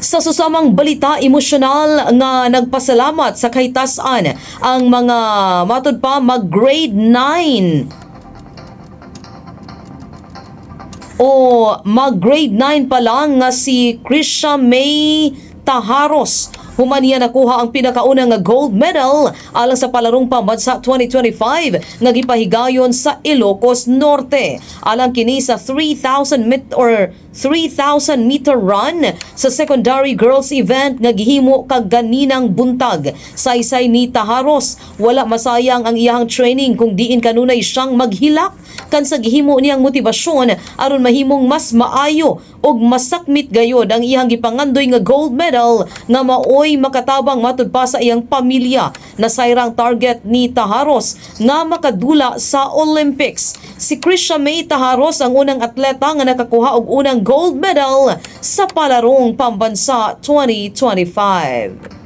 Sa susamang balita, emosyonal nga nagpasalamat sa kahitasan ang mga matud pa mag grade 9 o mag grade 9 pa lang nga si Krisha May Taharos human niya nakuha ang pinakauna nga gold medal alang sa Palarong Pambansa 2025 nga gipahigayon sa Ilocos Norte. Alang kini sa 3,000 met or 3,000 meter run sa secondary girls event nga gihimo kaganinang buntag. Saysay ni Taharos, wala masayang ang iyahang training kung diin kanunay siyang maghilak kan sa gihimo niyang motibasyon aron mahimong mas maayo ug masakmit gayod ang iyang gipangandoy nga gold medal nga maoy makatabang matud pa sa iyang pamilya. Nasayrang target ni Taharos nga makadula sa Olympics. Si Krisha May Taharos ang unang atleta nga nakakuha og unang gold medal sa Palarong Pambansa 2025.